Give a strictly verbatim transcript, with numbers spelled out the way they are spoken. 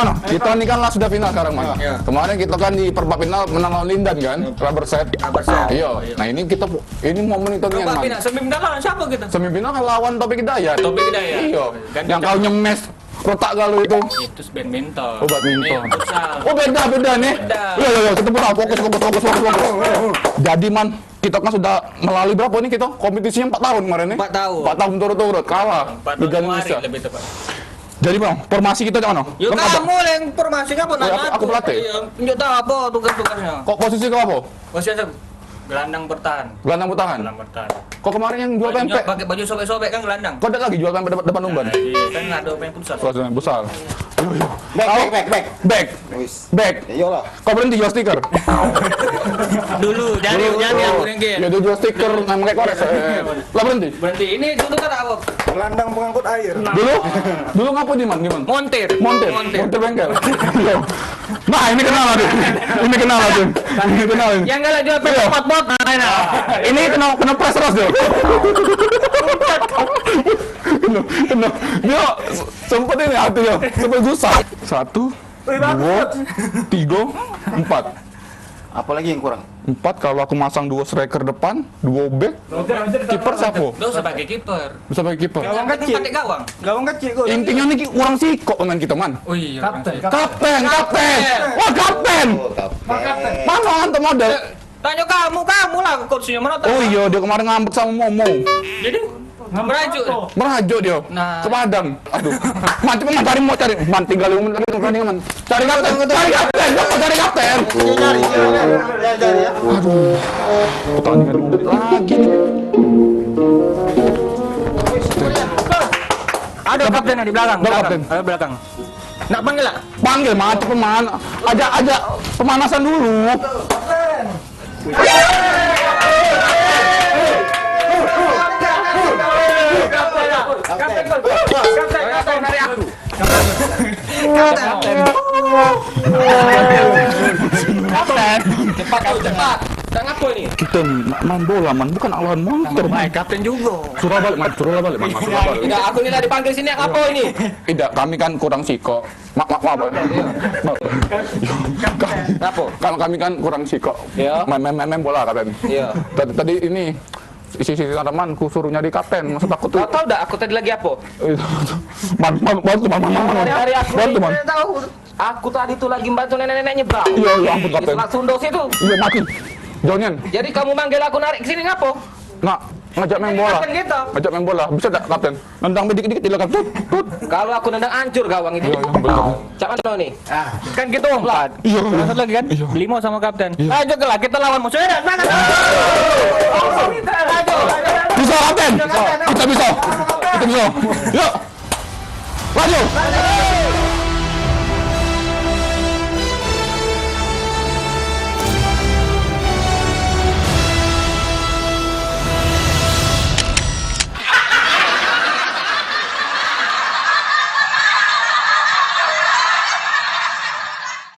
Nah, kita ni kan lah sudah final sekarang, Man. Iya. Kemarin kita kan di perempat final menang lawan Lindan kan, rubber set. Rubber set. Iya. Nah, ini kita pu-, ini momen itu nian, Man. Perempat final, semifinal lawan siapa kita? Semifinal kan lawan Taufik Hidayat. Taufik Hidayat. Iya. Yang kau nyemes retak galu itu. Itu badminton. Oh, badminton. Ini futsal. Oh, beda, beda nih. Beda. Iya, iya, iya, kita putar. Fokus, fokus, fokus, fokus, fokus. Jadi, Man, kita kan sudah melalui berapa nih kita? Kompetisinya empat tahun kemarin nih. Empat tahun. Empat tahun turut-turut kalah. Empat tahun Liga kemarin Indonesia. Lebih tepat. Jadi, Bang, formasi kita cak mana? Yo, kamu yang formasi apa? Oh, aku, aku pelatih. Iya, tunjuk tahu apa tugas-tugasnya. Kok posisi kau apa? Posisi apa? Gelandang bertahan. Gelandang bertahan? Gelandang bertahan. Kok kemarin yang jual pempek? Pakai baju sobek-sobek kan gelandang. Kok ada lagi jual pempek depan, depan umban? Nah, iya, kan ada pemain futsal. Oh, pemain futsal. Ayo, ayo. Back, back, back, back. Back. Wis. Back. Ya iyalah. Kau berhenti jual stiker. Dulu, jangan, jangan aku dengki. Ya, dia jual stiker, nang pakai kores. Eh, lah berhenti. Berhenti. Ini dulu kan apa? Gelandang pengangkut air. Dulu? Dulu ngapa di mana? Di mana? Montir. Montir. Montir. Montir bengkel. Nah, ini kenal, aduh. Ini kenal, aduh. Ini kenal. Yang kalau jual pempek pot-pot, nah, nah. Ini kena, kena pres terus, tuh. Kena, kena. Dia sempet ini hati dia. Sempet susah. Satu, dua, tiga, empat. Apalagi yang kurang? Empat, kalau aku masang dua striker depan, dua back, kiper siapa? Ndak usah pakai kiper. Bisa pakai kiper. Gawang kecil. Pakai gawang. Gawang kecil kok. Intinya nih kurang sikok pemain kita, Man. Oh iya, kapten, kapten. Kapten, kapten. Wah, kapten. Oh, kapten. Mana antum model? Tanya kamu, kamu lah coachnya, mana tahu. Oh iya, dia kemarin ngambek sama Momo. Jadi merajuk. Merajuk dia. Nah. Ke Padang. Aduh. Man, coba, Man, cari, mau cari. Man, tinggal lima menit lagi, Man. Cari kapten, cari kapten, cari kapten. Dia cari, dia cari, dia cari ya. Aduh. Pertandingan lima menit lagi nih. Ada kapten di belakang. Ada belakang, kapten. Ada belakang. Nak panggil lah. Panggil, Man, coba, Man. Ajak, ajak pemanasan dulu. Kapten, kapten, kapten, dari aku. Kapten. Cepat, cepat. Tak ngapo ini? Kita ni nak main bola, Man, bukan nak lawan monster, Man. Kapten juga. Suruh balik, Man, suruh balik, Man, suruh balik. Tidak, aku ni lah dipanggil sini, nak ngapo ini? Tidak, kami kan kurang sikok. Mak, mak, mak, mak. Ngapo? Kalau kami kan kurang sikok. Iya. Main, main, main, main bola, kapten. Iya. Tadi, tadi ini isi-isi tanaman, ku suruh nyari kapten, masa takut tuh. Kau tahu dak aku tadi lagi apa? Man, man, bantu, Man, Man, Man, Man. Dari, dari aku. Bantu, Man. Tahu. Aku tadi tuh lagi bantu nenek-nenek nyebrang. Iya, iya, ampun, kapten. Di Selat Sunda situ. Iya, mati. Jonian. Jadi kamu manggil aku narik ke sini ngapo? Nak ngajak main bola. Kapten kita. Ngajak main bola. Bisa dak, kapten? Nendang dikit-dikit di belakang. Tut, tut. Kalau aku nendang hancur gawang itu. Iya, iya, betul. Cak mano nih? Ah, kan kita empat. Iya, iya. Satu lagi kan? Iya. Lima sama kapten. Iya. Ayo, kelar, kita lawan musuh. Ayo, semangat. Ayo. Bisa, kapten. Kita bisa. Kita bisa. Yuk. Maju.